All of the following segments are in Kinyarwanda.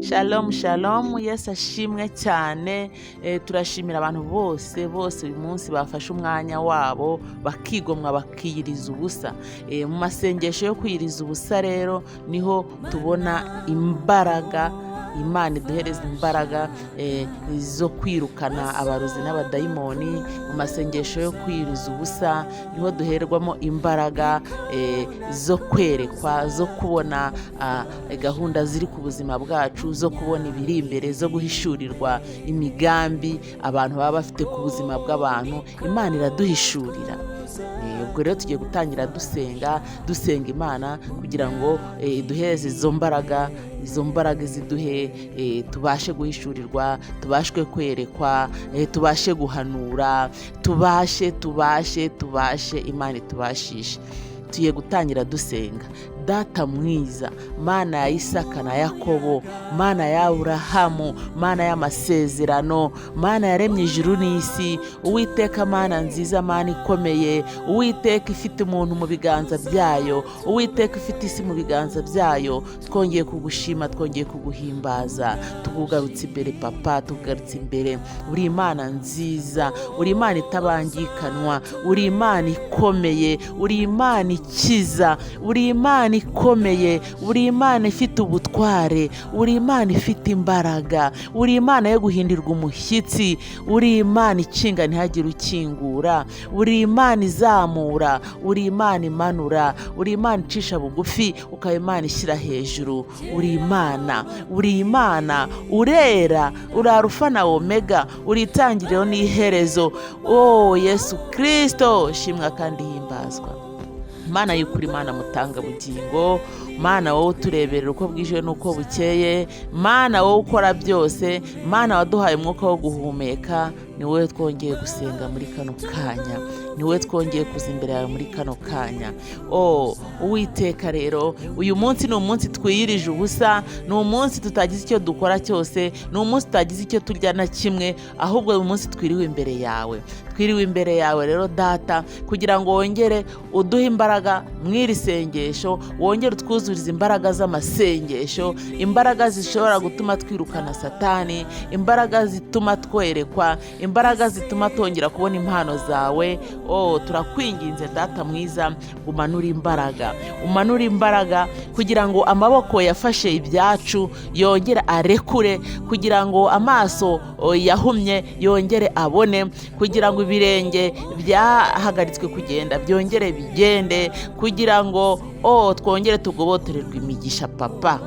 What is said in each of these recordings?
Shalom shalom, Yesu ashimwe cyane. Turashimira abantu bose bose uyu munsi bafashe umwanya wabo bakigomwa, bakiyiriza ubusa. Mu masengesho yo kwiyiriza ubusa rero niho tubona imbaraga. Imana iduhereza imbaraga zo kwirukana abarozi n'abadayimoni. Mu masengesho yo kwiyiriza ubusa niho duherwamo imbaraga zo kwerekwa, zo kubona gahunda ziri ku buzima bwacu, zo kubona ibiri imbere, zo guhishurirwa imigambi abantu baba bafite ku buzima bw'abantu. Imana iraduhishurira. Ubwo rero tugiye gutangira dusenga, dusenga Imana kugira ngo iduhereze izo mbaraga, izo mbaraga ziduhe tubashe guhishurirwa, tubashe kwerekwa, tubashe guhanura, tubashe tubashe tubashe, Imana itubashishe. Tugiye gutangira dusenga. Data mwiza, Mana ya Isaka na Yakobo, Mana ya Aburahamu, Mana y'amasezerano, Mana yaremye ijuru n'isi, Uwiteka Mana nziza, Mana ikomeye, Uwiteka ifite umuntu mu biganza byayo, Uwiteka ifite isi mu biganza byayo, twongeye kugushima, twongeye kuguhimbaza, tukugarutse imbere Papa, tukugarutse imbere. Uri Imana nziza, uri Imana itabangikanwa, uri Imana ikomeye, uri Imana ikiza, uri Imana ikomeye, uri Imana ifite ubutware, uri Imana ifite imbaraga, uri Imana yo guhindirwa umushyitsi, uri Imana ikinga ntihagire ukingura, uri Imana izamura, uri Imana imanura, uri Imana icisha bugufi, ukaba Imana ishyira hejuru. Uri Imana, uri Imana, urera, uri Arufa na Omega, uri itangiriro n'iherezo. O Yesu Kirisito, shimwa kandi himbazwa. Mana y'ukuri, Mana mutanga bugingo, Mana wowe utureberera uko bwije n'uko bukeye, Mana wowe ukora byose, Mana waduhaye umwuka wo guhumeka, ni wowe twongeye gusenga muri kano kanya, ni wowe twongeye kuza imbere yawe muri kano kanya. O Uwiteka, rero uyu munsi ni umunsi twiyirije ubusa, ni umunsi tutagize icyo dukora cyose, ni umunsi tutagize icyo turya na kimwe, ahubwo uyu munsi twiriwe imbere yawe. Twiriwe imbere yawe rero Data, kugira ngo wongere uduhe imbaraga mu iri sengesho, wongere utwuzurize imbaraga z'amasengesho, imbaraga zishobora gutuma twirukana Satani, imbaraga zituma twerekwa, imbaraga zituma twongera kubona impano zawe. Oh, turakwinginze Data mwiza, umanure imbaraga, umanure imbaraga kugira ngo amaboko yafashe ibyacu yongere arekure, kugira ngo amaso yahumye yongere abone, kugira ngo ibirenge byahagaritswe kugenda byongere bigende, kugira ngo twongere tugobotorerwe imigisha. Papa,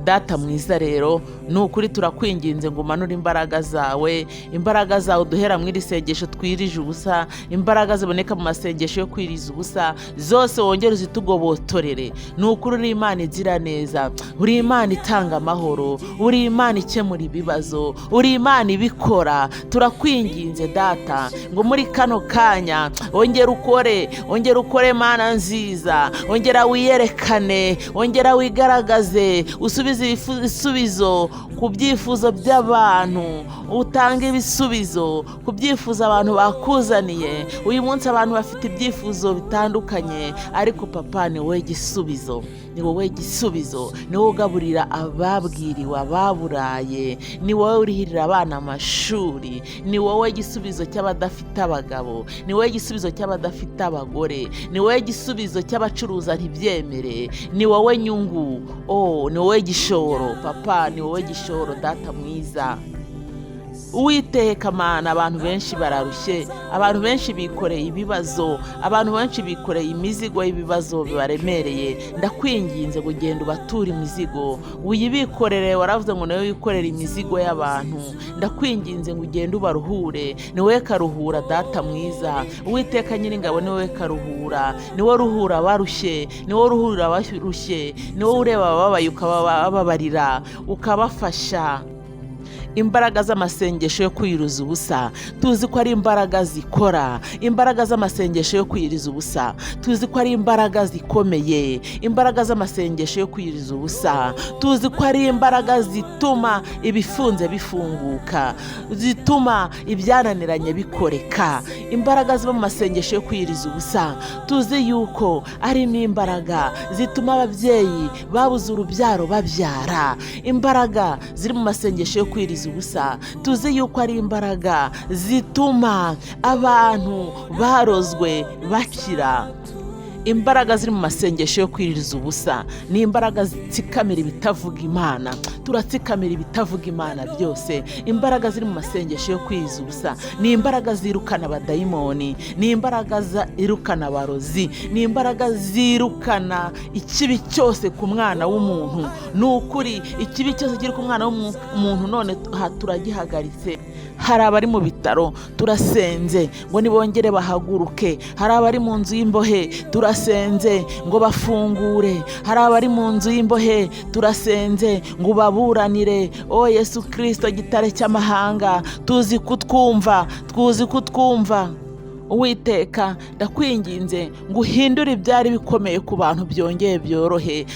Data mwiza, rero ni ukuri turakwinginze ngo umanure imbaraga zawe, imbaraga zawe uduhera mu iri sengesho twirije ubusa, imbaraga ziboneka mu masengesho yo kwiriza ubusa zose wongere uzitugobotorere. Ni ukuri uri Imana igira neza, uri Imana itanga amahoro, uri Imana ikemura ibibazo, uri Imana ibikora. Turakwinginze Data ngo muri kano kanya wongere ukore, wongere ukore Mana nziza, wongera wiyerekane, wongera wigaragaze, usubize ibisubizo ku byifuzo by'abantu, utange ibisubizo ku byifuzo abantu bakuzaniye. Uyu munsi abantu bafite ibyifuzo bitandukanye, ariko Papa, ni wowe gisubizo, ni wowe gisubizo, ni wowe ugaburira ababwiriwe, ababuraye, ni wowe urihirira abana amashuri, ni wowe gisubizo cy'abadafite abagabo, ni wowe gisubizo cy'abadafite abagore, ni wowe gisubizo cy'abacuruza ntibyemere, ni wowe nyungu, oh, ni wowe gishoro Papa, ni wowe gishoro Data mwiza. Uwiteka Mana, abantu benshi bararushye, abantu benshi bikoreye ibibazo, abantu benshi bikoreye imizigo y'ibibazo bibaremereye. Ndakwinginze ngo ugende ubature imizigo, uyibikorere. Waravuze ngo nawe wikorere imizigo y'abantu. Ndakwinginze ngo ugende ubaruhure. Ni wowe karuhura, Data mwiza. Uwiteka Nyiringabo, ni wowe karuhura, ni wowe ruhura abarushye, ni wowe ruhura abarushye, ni wowe ureba abababaye ukabababarira, ukabafasha. Imbaraga z'amasengesho yo kwiyiriza ubusa tuzi ko ari imbaraga zikora. Imbaraga z'amasengesho yo kwiyiriza ubusa tuzi ko ari imbaraga zikomeye. Imbaraga z'amasengesho yo kwiyiriza ubusa tuzi ko ari imbaraga zituma ibifunze bifunguka, zituma ibyananiranye bikoreka. Imbaraga ziba mu masengesho yo kwiyiriza ubusa tuzi yuko ari n'imbaraga zituma ababyeyi babuze urubyaro babyara. Imbaraga ziri mu masengesho yo kwiyiriza ubusa tuzi yuko ari imbaraga zituma abantu barozwe bakira. Imbaraga ziri mu masengesho yo kwiyiriza ubusa ni imbaraga zitsikamira ibitavuga Imana. Turatsikamira ibitavuga Imana byose. Imbaraga ziri mu masengesho yo kwiyiriza ubusa ni imbaraga zirukana abadayimoni, ni imbaraga zirukana abarozi, ni imbaraga zirukana ikibi cyose ku mwana w'umuntu. Ni ukuri, ikibi cyose kiri ku mwana w'umuntu none aha turagihagaritse. Hari abari mu bitaro, turasenze ngo nibongere bahaguruke. Hari abari mu nzu y'imbohe, turasenze ngo bafungure. Hari abari mu nzu y'imbohe, turasenze ngo ubaburanire. O Yesu Kirisito, gitare cy'amahanga, tuzi kutwumva, tuzi kutwumva. Uwiteka, ndakwinginze ngo uhindure ibyari bikomeye ku bantu byongeye byorohe.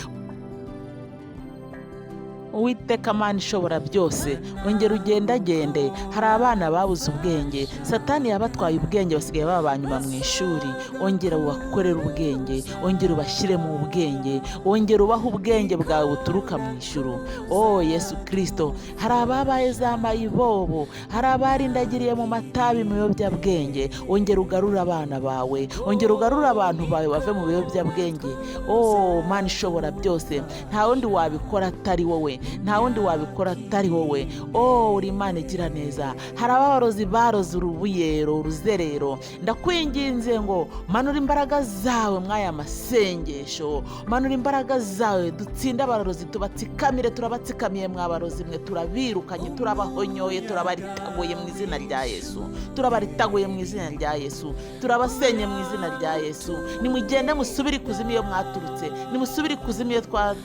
Uwiteka Mana ishobora byose, ongera ugendagende. Hari abana babuze ubwenge, Satani yabatwaye ubwenge, basigaye baba nyuma mu ishuri. Ongera ubakorere ubwenge, ongera ubashyire mu bwenge, ongera ubahe ubwenge bwawe buturuka mu ijuru. O Yesu Kirisito, hari ababaye za mayibobo, hari abarindagiriye mu matabi, mu biyobyabwenge. Ongera ugarure abana bawe, ongera ugarure abantu bawe bave mu biyobyabwenge. O Mana ishobora byose, nta wundi wabikora atari wowe, nta wundi wabikora atari wowe. O uri Imana igira neza. Hari abarozi baroze urubuyero, uruzerero. Ndakwinginze ngo manura imbaraga zawe mw'aya masengesho, manura imbaraga zawe dutsinde abarozi, tubatsikamire. Turabatsikamiye mwabarozi mwe, turabirukanye, turabahonyoye, turabaritaguye mu izina rya Yesu, turabaritaguye mu izina rya Yesu, turabasenye mu izina rya Yesu. Nimugende musubire ikuzimu iyo mwaturutse, nimusubire ikuzimu iyo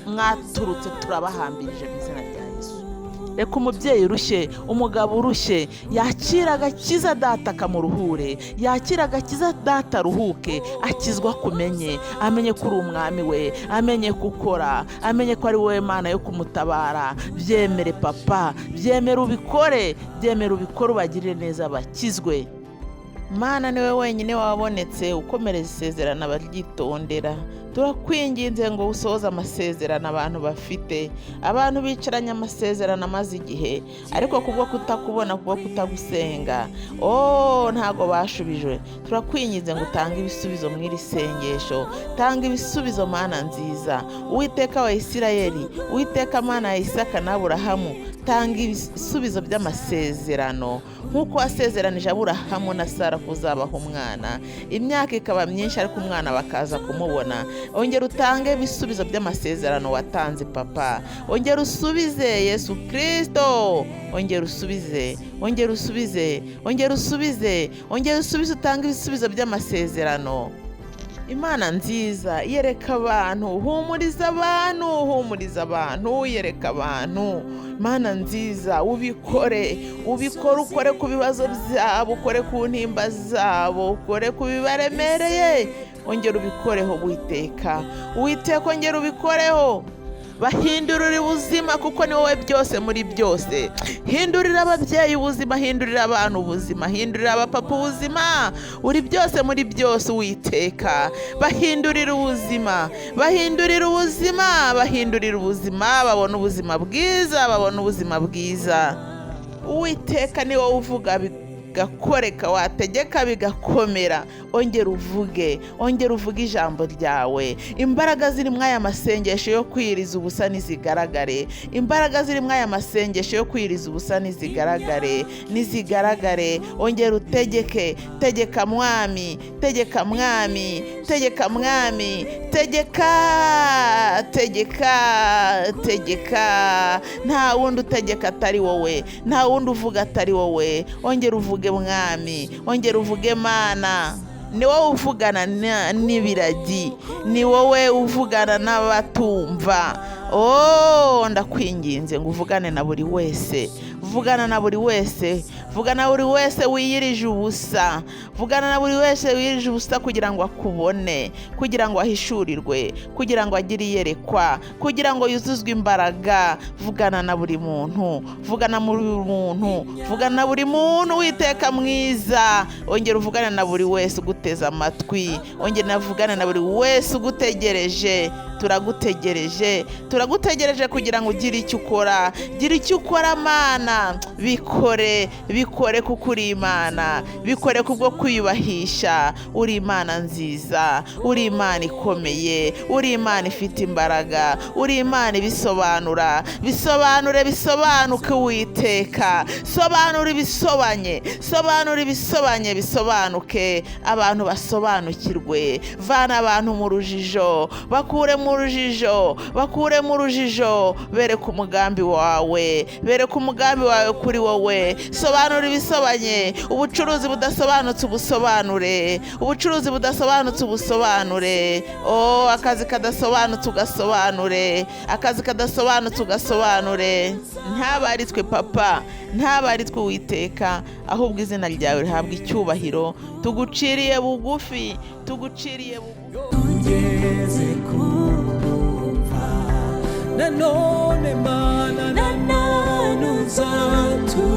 mwaturutse, turabahambirije mu izina rya Yesu. Reka umubyeyi urushye, umugabo urushye, yakira agakiza Data kamuruhure, yakira agakiza Data aruhuke, akizwa akumenye, amenye ko uri umwami we, amenye ko ukora, amenye ko ari wowe Mana yo kumutabara. Byemere Papa, byemere ubikore, byemere ubikore, ubagirire neza bakizwe. Mana, niwe wenyine wabonetse ukomereza isezerano abaryitondera. Turakwinginze ngo usohoze amasezerano abantu bafite. Abantu bicaranye amasezerano amaze igihe, ariko kubwo kutakubona, kubwo kutagusenga, oh, ntago bashubijwe. Turakwinginze ngo utange ibisubizo mu iri sengesho. Tanga ibisubizo, Mana nziza, Uwiteka wa Isirayeli, Uwiteka Mana ya Isaka n'Aburahamu. Tanga ibisubizo by'amasezerano nk'uko wasezeranije Aburahamu na Sara kuzabaha umwana, imyaka ikaba myinshi ariko umwana bakaza kumubona. Ongera utange ibisubizo by'amasezerano watanze, Papa. Ongera usubize, Yesu Kirisito. Ongera usubize, ongera usubize, ongera usubize, ongera usubize, utange ibisubizo by'amasezerano. Imana nziza, yereka abantu, humuriza abantu, humuriza abantu, yereka abantu. Mana nziza, ubikore, ubikore, ukore ku bibazo byabo, ukore ku ntimba zabo, ukore ku bibaremereye. Ongera ubikoreho, Uwiteka, Uwiteka, ongera ubikoreho. Bahindurira ubuzima, kuko ni wowe byose muri byose. Hindurira ababyeyi ubuzima, hindurira abantu ubuzima, hindurira abapapa ubuzima. Uri byose muri byose, Uwiteka. Bahindurira ubuzima, bahindurira ubuzima, bahindurira ubuzima, babona ubuzima bwiza, babona ubuzima bwiza. Uwiteka, ni wowe uvuga bigakoreka, wategeka bigakomera. Ongera uvuge, ongera uvuge ijambo ryawe. Imbaraga ziri muri aya masengesho yo kwiriza ubusa nizigaragare. Imbaraga ziri muri aya masengesho yo kwiriza ubusa nizigaragare, nizigaragare. Ongera utegeke. Tegeka Mwami, tegeka Mwami, tegeka Mwami, tegeka, tegeka, tegeka. Nta wundi utegeka atari wowe, nta wundi uvuga atari wowe. Ongera uvuge Mwami, ongera uvuge Mana. Ni wowe uvugana n'ibiragi, ni wowe uvugana n'abatumva. Oh, ndakwinginze ngo uvugane na buri wese. Vugana na buri wese, vugana na buri wese wiyirije ubusa, vugana na buri wese wiyirije ubusa kugira ngo akubone, kugira ngo ahishurirwe, kugira ngo agire iyerekwa, kugira ngo yuzuzwe imbaraga. Vugana na buri muntu, vugana muri buri muntu, vugana na buri muntu, Witeka mwiza. Ongera uvugane na buri wese uguteze amatwi, ongera uvugane na buri wese ugutegereje. Turagutegereje, turagutegereje kugira ngo ugire icyo ukora. Gira icyo ukora, Mana. Bikore, bikore kuko uri Imana, bikore kubwo kwiyubahisha. Uri Imana nziza, uri Imana ikomeye, uri Imana ifite imbaraga, uri Imana ibisobanura. Bisobanure, bisobanuke, Uwiteka. Sobanura ibisobanye, sobanura ibisobanye, bisobanuke, abantu basobanukirwe. Vana abantu mu rujijo, bakure mu rujijo, bakure mu rujijo, bereke umugambi wawe, bereke umugambi wawe kuri wowe. Sobanura ibisobanye, ubucuruzi budasobanutse ubusobanure, ubucuruzi budasobanutse ubusobanure. Oh, akazi kadasobanutse ugasobanure, akazi kadasobanutse ugasobanure. Ntabaritwe Papa, ntabaritwe Uwiteka, ahubwo izina ryawe rihabwa icyubahiro. Tuguciriye bugufi, tuguciriye bugufi. Tugeze kumva nanone, Mana, nanone uzatubwira.